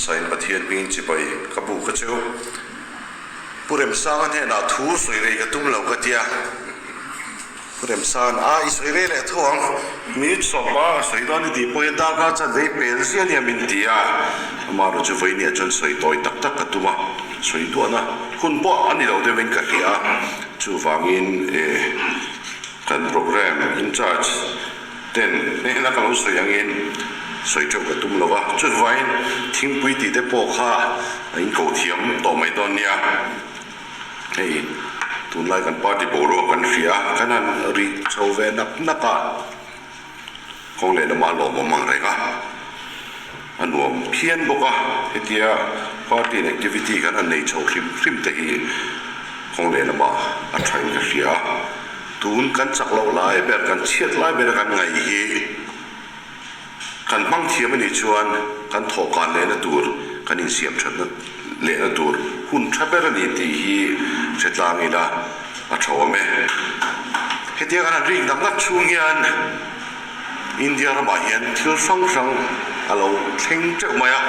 Hmasain Pathian hmingin chibai ka buk a cheu. Pu Remsanga hnenah thu sawi rei ka tum lo ka tia. Pu Remsanga'n a i sawi rei leh tho ang, minute sawpa ka sawi dawn i tih pawh hian darkar chan vei pel zia nia min ti a. Amaherawhchu chu vawinia chuan sawi tawi tak tak ka tum a, sawi duahna hun pawh a ni lo deuhin ka hria a. Chuvangin kan programme in charge ten hnehna ka lo sawi angin sawi teuh ka tum lo va, chuvangin thingpui tih te pawh kha a in koh thiam tawh mai dawn nia. Hei tunlai kan party boruak kan hria a, kan han ri chho ve nak nak a, kawng leh lamah a lawmawm ang reng a, a nuam phian bawk a, hetia party and activity kan han nei chho hrim hrim te hi kawng leh lamah a thain ka hria a. Tun kan chak loh lai ber, kan chhiat lai bera kan ngaih hi kan hmang thiam a nih chuan kan thawhkan lehna tur, kan insiam thatna lehna tur hun tha ber a ni tih hi hre tlang ila a tha awm e. Hetiang an han rik nak nak chhung hian India ramah hian thil hrang hrang a lo thleng teuh mai a,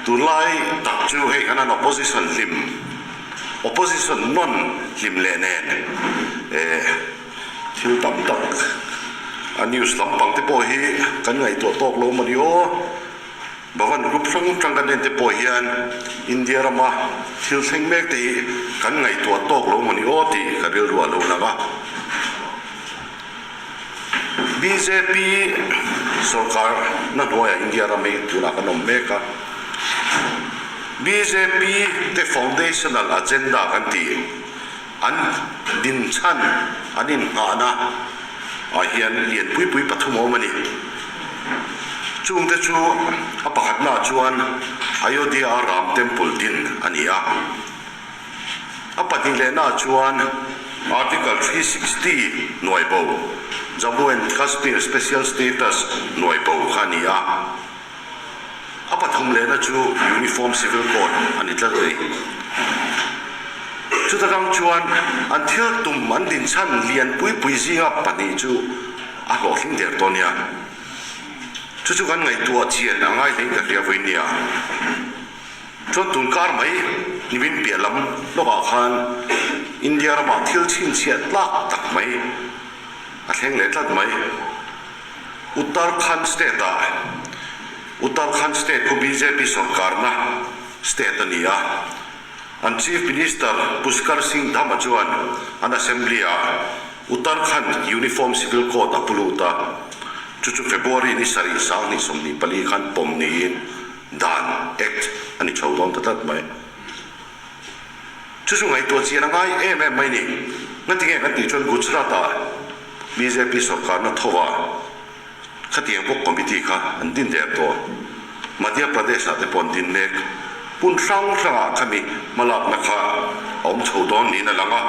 tunlai tak chu hei kan han opposition hlim. Opposition nawn hlim leh nen eh thil tam tak a news lampang te pawh hi kan ngaihtuah tawk lo mawni aw. Bhavan group hrang hrang kan en te pawh hian India rama thil thleng mek te hi kan ngaihtuah tawk lo mawni aw tih ka rilru a lo lang a. Bjp sorkar na hnuaiah India ram hi tunah kan awm mek a. Bjp te foundational agenda kan tih an din chhan an inngahna ah hian lian pui pui pathum a awm a ni. Chungte chu a pakhatnaah chuan Ayodhya a Ram Temple din a ni a. A pahnih lehnaah chuan Article 360 hnuai bo, Jammu and Kashmir Special Status hnuai bo kha a ni a. A pathum lehna chu Uniform Civil Code a ni tlat a ni. Chuta tang chuan an thil tum an dinchhan lian pui pui zinga pahnih chu a hlawhtling der dawn nia. Chu chu kan ngaihtuah chian a ngai hlein ka hria vawiin nia. Chuan tun kar mai nimin piah lam lawkah khan India ramah thil chhinchhiah tlak tak mai a thleng leh tlat mai. Uttarakhand state-ah Uttarakhand state khu bjp sorkarna state a ni a, an Chief Minister Pushkar Singh Dhama chuan an assembly-ah Uttarakhand Uniform Civil Code a pu lut a, chu chu February ni sarih 2024 khan pawm niin Dan, Act, a ni chho dawn ta tlat mai. Chu chu ngaihtuah chian a ngai em em mai ni. Ngatinge kan tih chuan Gujarat-ah bjp sorkarna thovah khatiang bawk committee kha an din der tawh. Madhya Pradesh-ah te pawh an din mek. Hmun hrang hrangah khami hmalakna kha a awm chho dawn niin a lang a.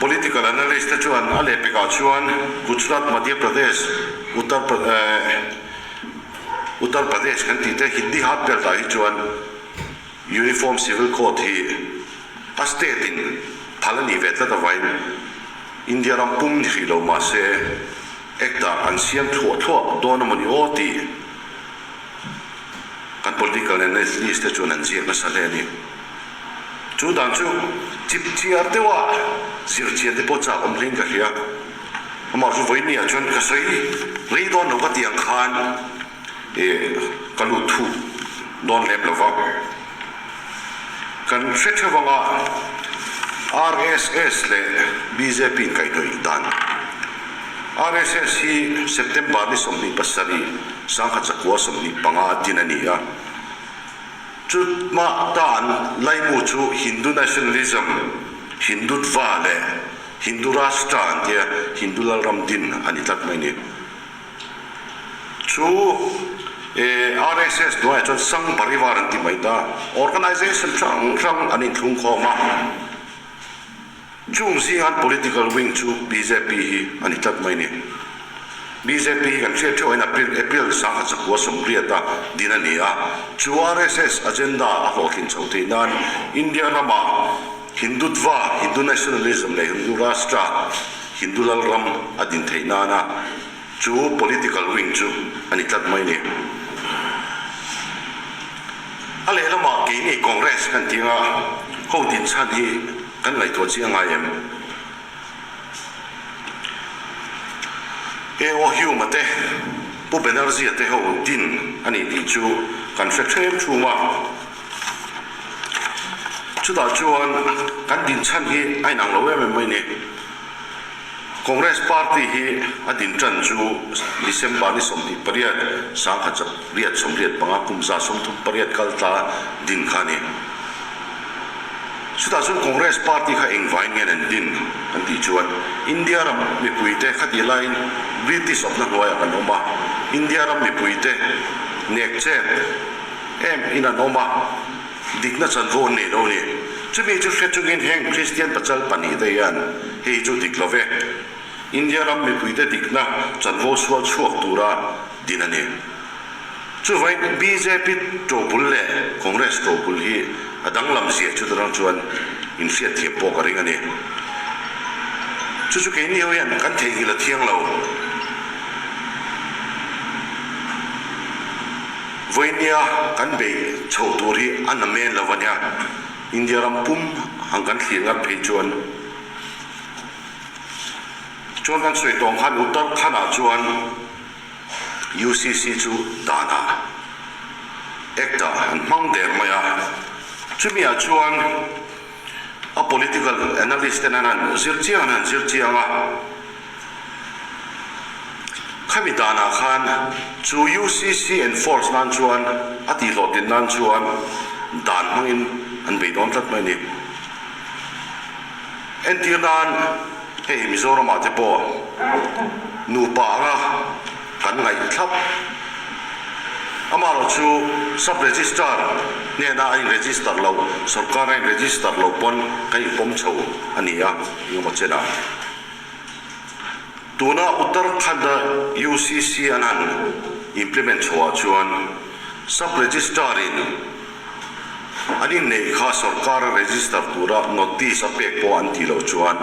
Political analyst te chuan a lehpekah chuan Gujarat, Madhya Pradesh, Uttar Uttar Pradesh kan tih te Hindi hat belt ah hi chuan Uniform Civil Code hi a state in phal a nih ve tlat avangin India ram pum ni hrih lo mahse Act ah an siam thluah thluah dawn a mawni aw tih kan political analyst te chuan an ziak nasa hle a ni. Chu dan chu chip chiar deuha zir chian te pawh chak awm hlein ka hria. Amah chu vawinia chuan ka sawi rei dawn lo ka tih ang khan ih ka lut thuk dawn lem lo va. Kan hre theuh anga RSS leh bjp in kaihhnawih dan. RSS hi September ni 27, 1975 a din a ni a. Chutmah tan laimu chu Hindu nationalism, Hindutva leh Hindu Rashtra an tia Hindu lalram din a ni tlat mai ni. Chu RSS hnuaiah chuan Sangh Parivar an ti mai ta, organization hrang hrang an inthlung khawm a. Chung zingan political wing chu bjp hi a ni tlat mai ni. Bjp hi kan hriat theuh in April April 1980 a din a ni a, chu RSS agenda a hlawhtlin chho theih nan India rama Hindutva, Hindu nationalism leh Hindu Rashtra, Hindu lalram a din theih nana chu political wing chu a ni tlat mai ni. A lehlamah keini Congress kan tih anga ho din chhan hi kan ngaihtuah chiang ngai em? AO Hume-a te, Pu Banerjee-a te ho din a ni tih chu kan hre ṭhem ṭhum a. Chutah chuan kan din chhan hi a inang lo em em mai ni. Congress Party hi a din ṭan chu December ni 28, 1985 kum 38 kal tla din kha a ni. Chutah chuan Congress Party kha engvain nge an din kan tih chuan India ram mipuite khatih laiin British awpna hnuaiah kan awm a, India ram mipuite nek chet em in an awm a, dikna chanvo an nei lo a ni. Chumi chu hre chungin heng Kristian pachal pahnihte hian hei hi chu dik lo ve. India ram mipuite dikna chanvo sual chhuak tura din a ni. Chuvain bjp tobul leh Congress tobul hi a danglam zia chu tarang chuan inhriatthiam pawh ka ring a ni. Chu chu keini ho hian kan theihnghilh a thiang lo. Vawinia kan beih chho tur hi a na men lo a nia. India ram pum ang kan thlir ngat phei chuan. Chuan kan sawi tawng khan Uttarakhand-ah chuan UCC chu danah Act-ah an hmang der mai a. Chumiah chuan a political analyst ten an han zir chiang an han zir chiang a. Khami danah khan chu UCC enforce nan chuan a tihhlawhtlin nan chuan dan hmangin an bei dawn tlat mai a ni. Entir nan hei Mizoramah te pawh nupa anga kan ngaih thlap. Amaherawh chu Sub-Registrar hnena a in-register loh, sorkar a in-register loh pawn kan inpawm chho a ni a, engemaw chenah. Tuna Uttarakhand-a UCC an han implement chhoah chuan Sub-Registrar-in an inneih kha sorkara register tura notice a pek pawh an tih loh chuan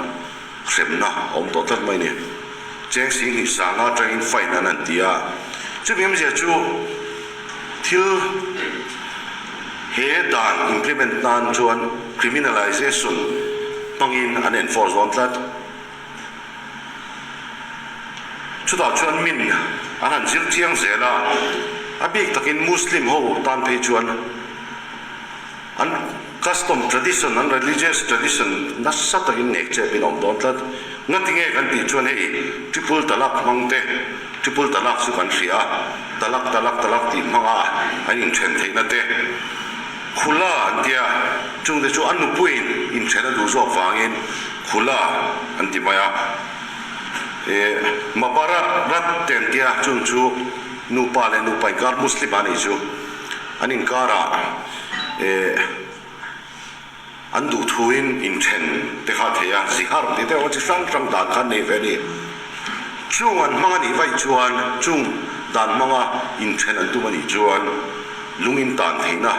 hremna a awm tawh tlat mai a ni. Cheng Singhnih sanga atangin fine an han ti a, chumi awmzia chu thil he dan implement nan chuan criminalization hmangin an enforce dawn tlat. Chutah chuan min an han zir chiang zel a, a bik takin Muslim ho tan phei chuan an custom tradition, an religious tradition nasa takin nek chep in a awm dawn tlat. Ngatinge kan tih chuan hei triple talak hmang te, triple talak chu kan hria a, talak talak talak tih hmanga an inthen theihna te, khula an tia, chungte chu a nupuiin inthen a duh zawk vangin Khula an ti mai a, e Mabara rat te an tia chung chu nupa leh nupa inkar Muslim a nih chu an inkarah e an duh thuin inthen te kha a thei a, zihar tih te erawh chi hrang hrang dan kha an nei ve a ni. Chung an hmang a nih vaih chuan chung dan hmanga inthen an tum a nih chuan lung in tan theihna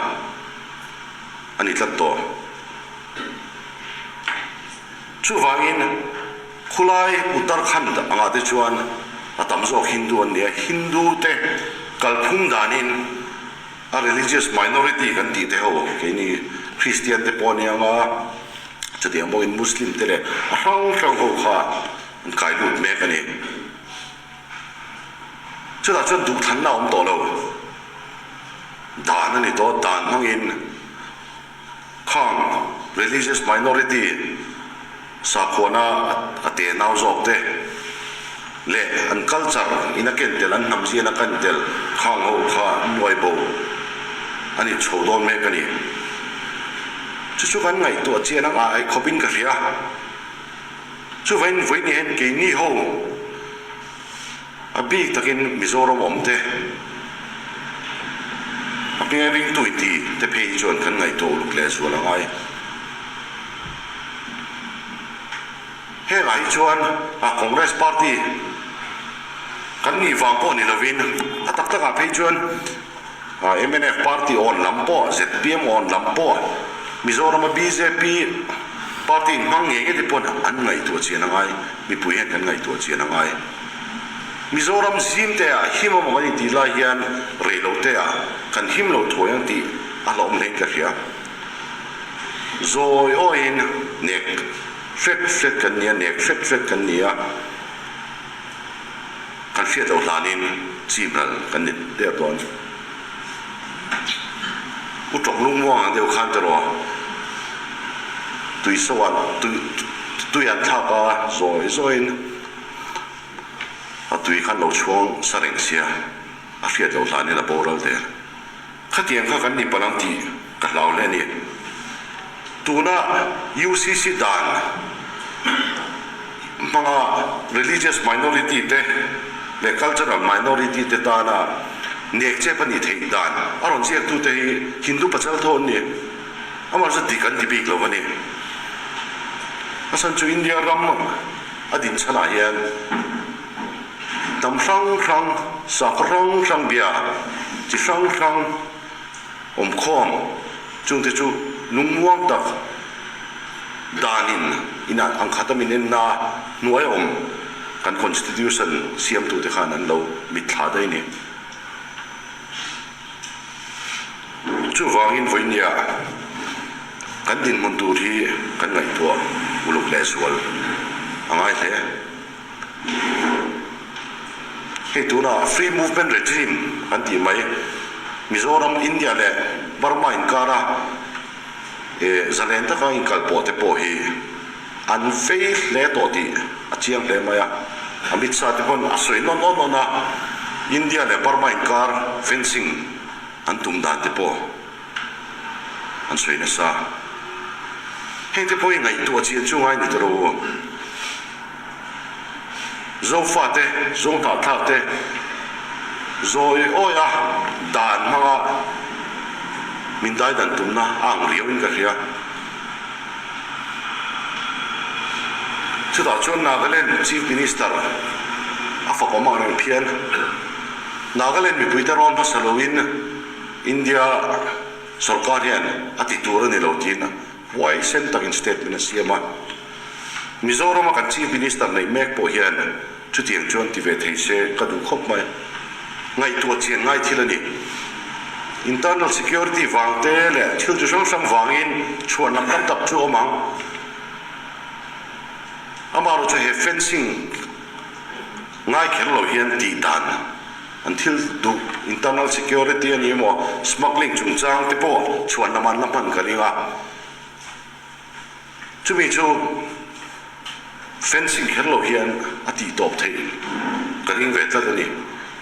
a ni tlat tawh. Chuvangin, khulai Uttarakhand angah te chuan a tam zawk Hindu an ni a, Hindu te kalphung danin a religious minority kan tih te ho keini Christian te pawh a ni ang a, chutiang bawkin Muslim te leh a hrang hrang ho kha an kai lut mek a ni. Chutah chuan duhthlanna a awm tawh lo. Dan a ni tawh, dan hmangin. Khang religious minority sakhuana a te nau zawk te leh an culture in a ken tel, an hnam zian a ken tel khang ho kha nuai bo a ni chho dawn mek a ni. Chu chu kan ngaihtuah chian ang a aih khawpin ka hria. Chuvain vawiin hian keini ho A bik takin Mizoram awm te, a hmel ringtu inti te phei hi chuan kan ngaihtuah uluk leh zual a ngai. Hengah hi chuan a Congress party kan nih vang pawh ni lovin a tak takah phei chuan mnf party awn lam pawh, zpm awn lam pawh, Mizorama bjp party inhmang ngei ngei te pawhin an ngaihtuah chian a ngai. Mipui hian kan ngaihtuah chian a ngai. Mizoram zim te ah him a maw kan intih lai hian rei lo te ah kan him lo thuai ang tih a hlauhawm hlein ka hria. Zawi awiin nek hret hret kan ni a, nek hret hret kan ni a, kan hriat loh hlanin chim ral kan ni der dawn. U tawk lungmuang ang deuh khan teraw tui so an tui tui an thlak a, zawi zawiin a tui khan lo chhuang sa reng sia, a hriat loh hlanin a boral der. Khatiang kha kan ni palh ang tih ka hlau hle a ni. Tuna UCC dan hmanga religious minority te leh cultural minority te tana nek chep a nih theih dan a rawn ziaktute hi Hindu pachal tho an ni. Amaherawhchu dik an ti bik lo a ni. A chhan chu India ram a din chhanah hian Hnam hrang hrang, sak hrang hrang bia chi hrang hrang awmkhawm chungte chu lungmuang tak danin inah ang khata min enna hnuai awm kan constitution siamtute khan an lo mitthla daih a ni. Chuvangin vawinia kan dinhmun tur hi kan ngaihtuah uluk lehzual a ngai hle. Hei tunah free movement regime kan tih mai, Mizoram, India leh Burma inkara zalen taka inkalpawh te pawh hi an vei hle tawh tih a chiang hle mai a. Amit Shah te pawn a sawi nawn nawn nawn a, India leh Burma inkar fencing an tum dan te pawh an sawi nasa. Heng te pawh hi ngaihtuah chian chu ngai ni ta lo u. Zofate, Zohnahthlakte zawi awia dan hmanga min daidan tumna a ang riauin ka hria. Chutah chuan Nagaland Chief Minister a fakawm ang reng phian. Nagaland mipuite rawn hmasa loin India sorkar hian a ti tur a ni lo tiin huaisen takin statement a siam a. Mizorama kan Chief Minister neih mek pawh hian chutiang chuan ti ve thei se ka duh khawp mai. Ngaihtuah chian ngai thil a ni. Internal security vang te leh thil chi hrang hrang vangin chhuan lam tam tak chu awm ang. Amaherawhchu he fencing ngai kher lo hian tih dan an thil duh internal security a ni emaw smuggling chungchang te pawh chhuan lam an la hman ka ring a. Chumi chu fencing kher lo hian a tih tawp theih ka ring ve tlat a ni.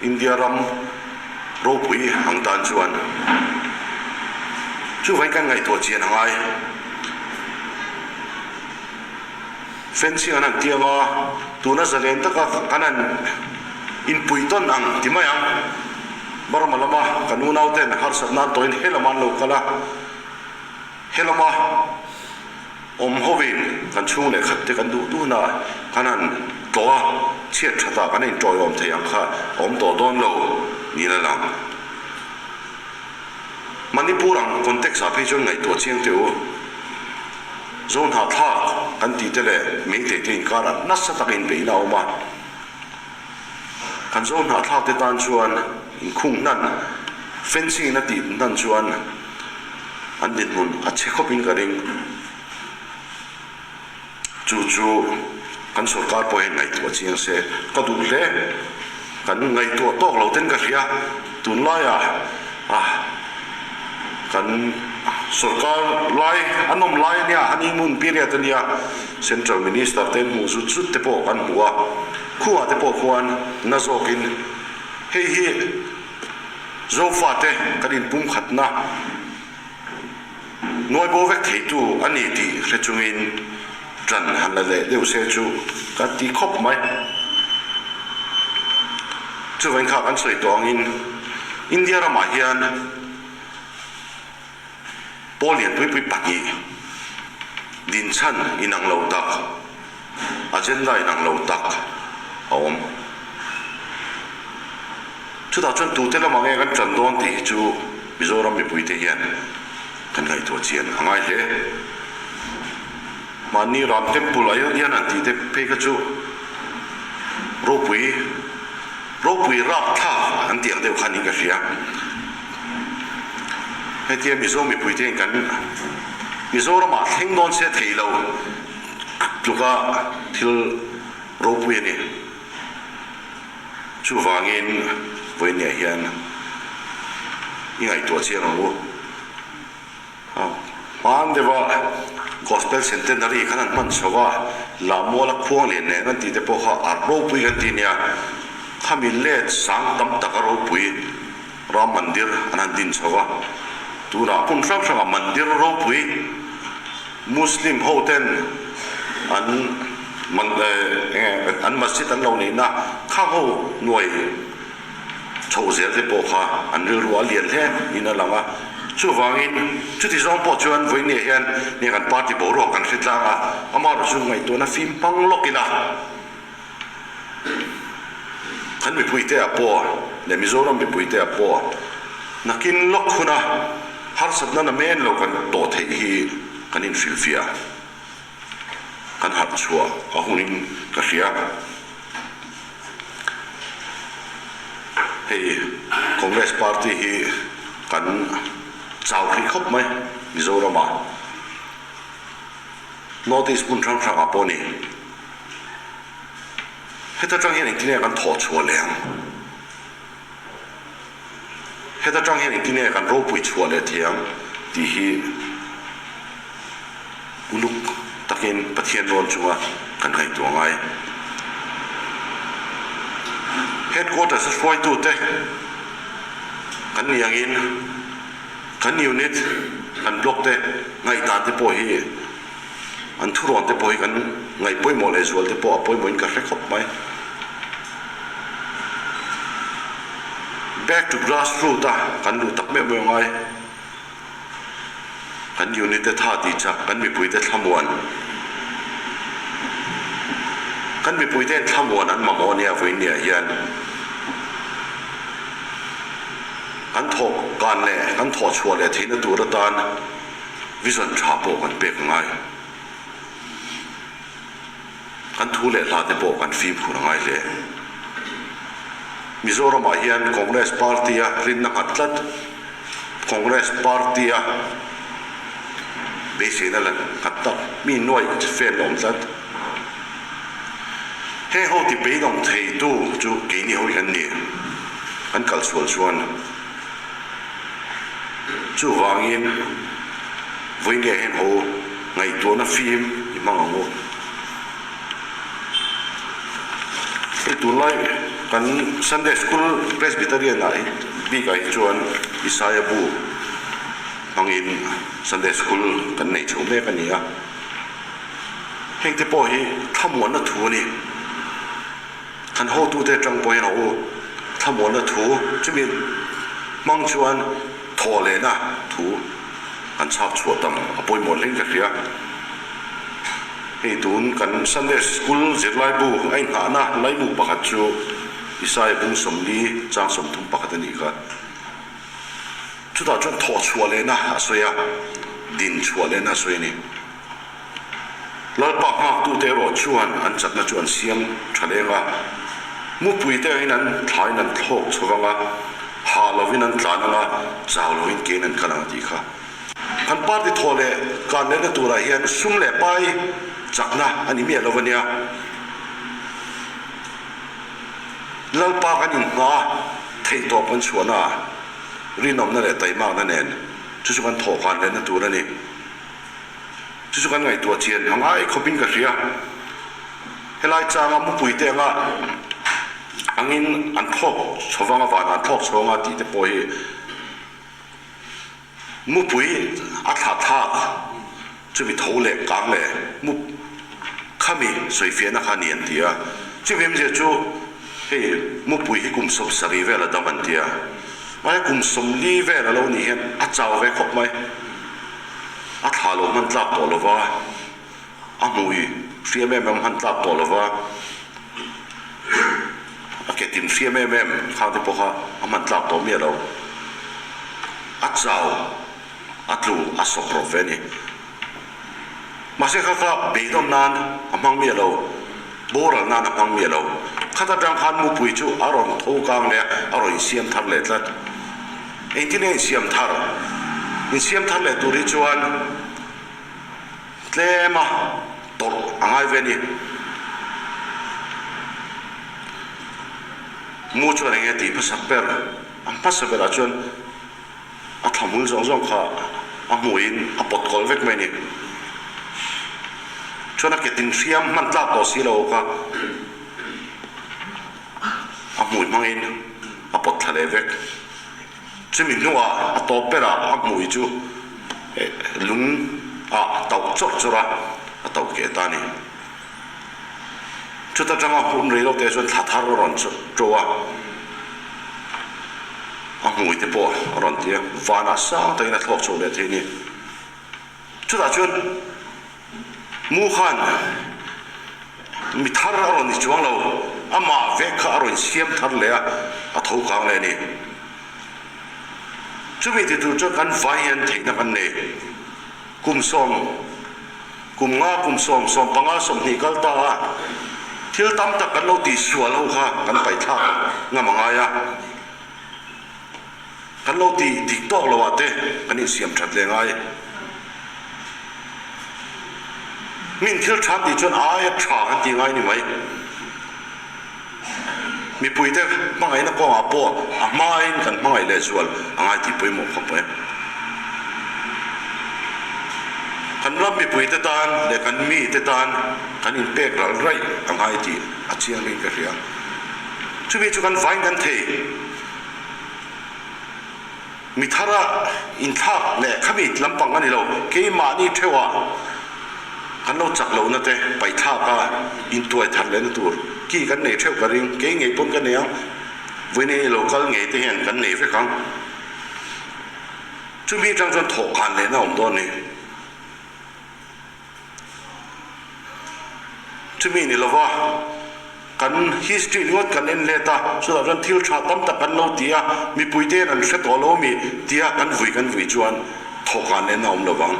India ram ropui ang tan chuan chuvain kan ngaihtuah chian a ngai. Fencing an han tiang a, tuna zalen taka kan han inpui tawn ang ti mai ang. Burma lama kan unauten harsatna an tawhin he lamah an lo kal a. He lama awm hovin kan chhung leh khat te kan duh duhna kan han tlawh a, chhiat thatah kan inṭawiawm thei ang kha a awm tawh dawn lo niin a lang. Manipur ang context ah phei chuan ngaihtuah chiang teh u. Zohnahthlak kan tih te leh Meitei te inkarah nasa taka inbeihna a awm a. Kan Zohnahthlak te tan chuan inkhung hnan, fencing in a tih hnan chuan an dinhmun a chhe khawpin ka ring. Chu chu kan sorkar pawh hian ngaihtuah chiang se ka duh hle. Kan ngaihtuah tawk lo ten ka hria. Tunlaiah ah kan sorkar lai an awm lai ania, honeymoon period ania, central minister te hmuh zut zut te pawh kan hmu a, khuah te pawh khuan na zawkin hei hi Zofate kan inpumkhatna nuai bo vek theitu a ni tih hre chungin ṭan han la leh deuh se chu ka ti khawp mai. Chuvangin kha kan sawi tawh angin India ramah hian pawl lianpuipui pahnih dinchhan inang lo tak, agenda inang lo tak a awm. Chutah chuan tute lamah nge kan ṭan dawn tih hi chu Mizoram mipuite hian kan ngaihtuah chian a ngai hle. Mahni Ram Temple Ayodhya an tih te phei kha chu ropui ropui rapthlak an tih ang deuh kha niin ka hria. Hetia Mizo mipuite hian kan Mizoramah thleng dawn se thei lo tluka thil ropui a ni. Chuvangin vawiinniah hian i ngaihtuah chiang ang u. Hmaan deuha Gospel Centenary khan an hman chho a, Lahmuala khuang lian nen an tih te pawh kha a ropui kan ti nia. Khami let sang tam taka ropui Ram Mandir an han din chho a, tunah hmun hrang hrangah Mandir ropui Muslim ho ten an an Masjid an lo neihna khang ho nuai chhoh zel te pawh kha an rilru a lian hle niin a lang a. Chuvangin chuti zawng pawh chuan vawinia hian nia kan party boruak kan hre tlang a, amaherawhchu chu ngaihtuahna fim hmang lawk ila kan mipuite ah pawh leh Mizoram mipuite ah pawh nakin lawk huna harsatna na men lo kan tawh theih hi kan inhrilhfiah kan harh chhuah a hunin ka hria. Hei Congress party hi kan chau hrih khawp mai Mizoram ah. North East hmun hrang hrang ah pawh a ni. Heta tang hian engtin nge kan thawh chhuah leh ang? Heta tang hian engtin nge kan ropui chhuah leh thei ang tih hi uluk takin Pathian rawn chunga kan ngaihtuah ngai. Headquarters a hruaitute kan nih angin kan unit, kan block te ngaihdan te pawh hi an thurawn te pawh hi kan ngaih pawimawh leh zual te pawh a pawimawhin ka hre khawp mai. Back to grass root a kan luh tak meuh meuh ngai. Kan unit te tha tih chak, kan mipui te thlamuan. Kan mipui te thlamuan an mamawh ania vawiinniah hian kan thawk kan leh kan thawh chhuah leh theihna tur atan vision tha pawh kan pek a ngai. Kan thu leh hla te pawh kan fimkhur a ngai hle. Mizoramah hian Congress party-a rinna nghat tlat, Congress party-a beiseina la nghat tak mi nuaih fel awm tlat. Heng ho ti beidawng theitu chu keini ho hi kan ni, kan kalchhual chuan. Chuvangin vawiin hian ho ngaihtuahna fim i hmang ang u. Hei tunlai kan Sunday School Presbyterian ah hi bikah hi chuan Isaia bu hmangin Sunday School kan neih chho mek a ni a. Hengte pawh hi thlamuanna thu a ni. Kan hotute atang pawhin a u thlamuanna thu chumi hmang chuan thawh lehna thu kan chhak chhuah tam a pawimawh hlein ka hria. Hei tun kan Sunday School zirlaibu a inghahna laimu pakhat chu Isaiah bung 40 chang 31 a nih kha. Chutah chuan thawh chhuah lehna a sawi a, din chhuah lehna a sawi a ni. Lalpa nghaktute erawh chuan an chakna chu an siam tha leng a, mupuite angin an thlain an thlawk chho vang a, hah lovin an tlan ang a, chau lovin kein an kal ang a tih kha. Kan party thawh leh kan lehna turah hian sum leh pai chakna a ni miah lo a nia. Lalpa kan inhma theihtawp kan chhuahna rinawmna leh taimakna nen chu chu kan thawh kan lehna tur a ni. Chu chu kan ngaihtuah chian a ngai khawpin ka hria. Helai changa mupuite anga angin an thlawk chho vang a, vanah an thlawk chho anga tih te pawh hi mupui a thlah thlak chumi tho leh kang leh mu khami sawifiahna kha a ni an ti a. Chumi awmzia chu hei mupui hi kum 70 vel a dam an ti a, mahse kum 40 vel a lo nih hian a chau ve khawp mai. A thla lo hman tlak tawh lova, a hmui hriam em em hman tlak tawh lova, a ke tin hriam em em khang te pawh kha a hman tlak tawh miah lo. A chau, a tlu, a sawp rawh ve a ni. Mahse kha kha beidawn nan a hmang miah lo, boral nan a hmang miah lo. Khat atang khan mupui chu a rawn tho kang leh a, a rawn insiam thar leh tlat. Engtin nge insiam thar? Insiam thar leh tur hi chuan tlema tawrh a ngai ve a ni. Mu chuan eng nge tih hmasak ber? A hmasa berah chuan a thla hmul zawng zawng kha a hmuiin a pawt kawlh vek mai a ni. Chuan a ke tin hriam hman tlak tawh si lo kha a hmui hmangin a pawt thla leh vek. Chumi hnuah a tawp berah a hmui chu lung ah tauh chawrh chawrh a, a tauh keh ta a ni. Chuta tanga hun rei lo te chuan thla thar a rawn to a, a hmui te pawh a rawn ti a, vanah sang takin a thlawk chho leh thei a ni. Chutah chuan Mu khan mi thar a rawn ni chuang lo, amah vek kha a rawn siam thar leh a, a tho kang leh a ni. Chumi ti tur chuan kan vai hian theihna kan nei. Kum sawm, kum nga, kum sawm, 15, 20 kal ta a, thil tam tak kan lo tihsual ho kha kan paithlak ngam a ngai a. Kan lo tih dik tawk lo ah te kan insiam that leh ngai. Min thil tha tih chuan aia tha kan tih ngai ni mai. Mipuite hmangaihna kawngah pawh a hmain kan hmangaih leh zual a ngai tih pawimawh khawp mai. Kan ram mipuite tan leh kan mite tan kan inpek ral raih a ngai tih a chiang in ka hria. Chumi chu kan vain kan thei. Mi thara inthlak leh khami lampang a ni lo, keimahni theuhah kan lo chak lohna te paihthlak a intuai thar lehna tur ki kan nei theuh ka ring, kei ngei pawn ka nei ang, vawiin lo kal ngei te hian kan nei vek ang. Chumi atang chuan thawhkhan lehna a awm dawn a ni. Chumi ni lova kan history ringawt kan en let a, chutah chuan thil tha tam tak kan lo ti a, mipui te hian an hre tawh lo ami tia kan vui kan vui chuan thawhkan en a awm lovang.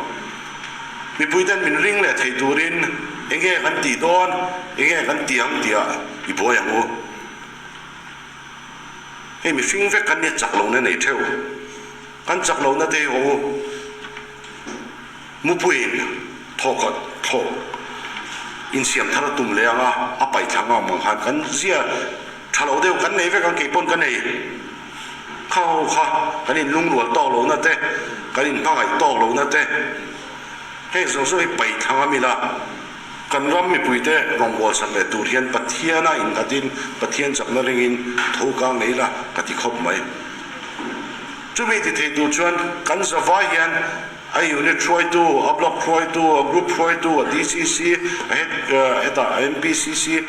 Mipui ten min ring leh thei turin enge kan tih dawn, enge kan ti ang tia i buai ang u. Hei mihring vek kan nia chak lohna nei theuh, kan chak lohna te hi haw u. Mupuiin thawk thawk insiam thar a tum leh ang a, a paih thla ngam ang khan kan zia tha lo deuh kan nei vek ang kei pawn ka nei kha ho kha kan in lungrual tawk lohna te kan in hmangaih tawk lohna te heng zawng zawng hi paih thla ngam ila kan ram mipuite rawngbâwl sak leh tur hian Pathiana innghatin Pathian chakna ringin tho kang nei ila ka ti khawp mai. Chumi ti thei tur chuan kan zavai hian a unit hruaitu, a block hruaitu, a group hruaitu, a DCC, a head hetah a MPCC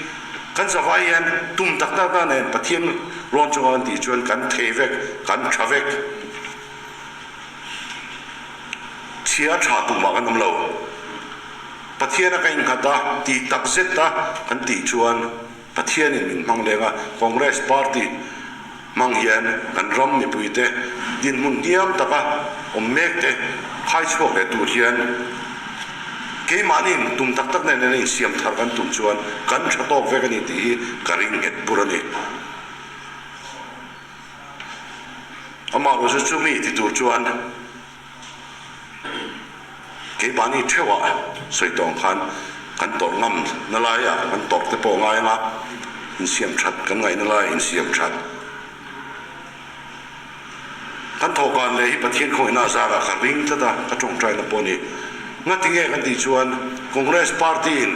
kan zavai hian tum tak tak tak nen Pathian rawn chunga kan tih chuan kan thei vek, kan tha vek. Chhia tha tumah kan awm lo. Pathiana ka innghat a, tih tak zet a kan tih chuan Pathianin min hmang leng a, Congress party hmang hian kan ram mipuite dinhmun hniam taka awm mek te khai chhuak leh tur hian keimahniin tum tak tak nen nen a insiam thar kan tum chuan kan tha tawk vek a ni tih hi ka ring nghet bur a ni. Amaherawhchu chumi ti tur chuan Keimahni theuhah sawi tawng khan kan tawrh ngam na laiah kan tawrh te pawh ngai anga insiam that kan ngaihna laiah insiam that kan thawhkan leh hi Pathian khawngaihna a zarah ka ring tlat a, ka tawngtaina pawh a ni. Ngatinge kan tih chuan Congress party in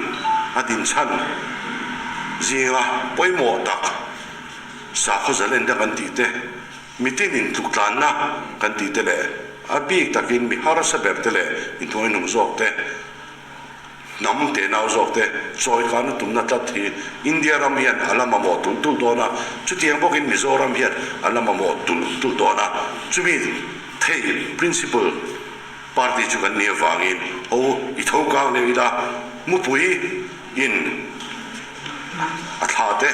a dinchhan zinga pawimawh tak sakhaw zalenda kan tih te, Mitin intluktlânna kan tih te leh a bik takin mi harsa ber te leh mi hnuaihnung zawk te, hnam tenau zawk te chawikânna tumna tlat hi India ram hian a la mamawh tulh tulh dawn a, chutiang bawkin Mizoram hian a la mamawh tulh tulh dawn a, chumi thei principle party chu kan nih avangin ho i tho kang leh ila mupui in a thla te.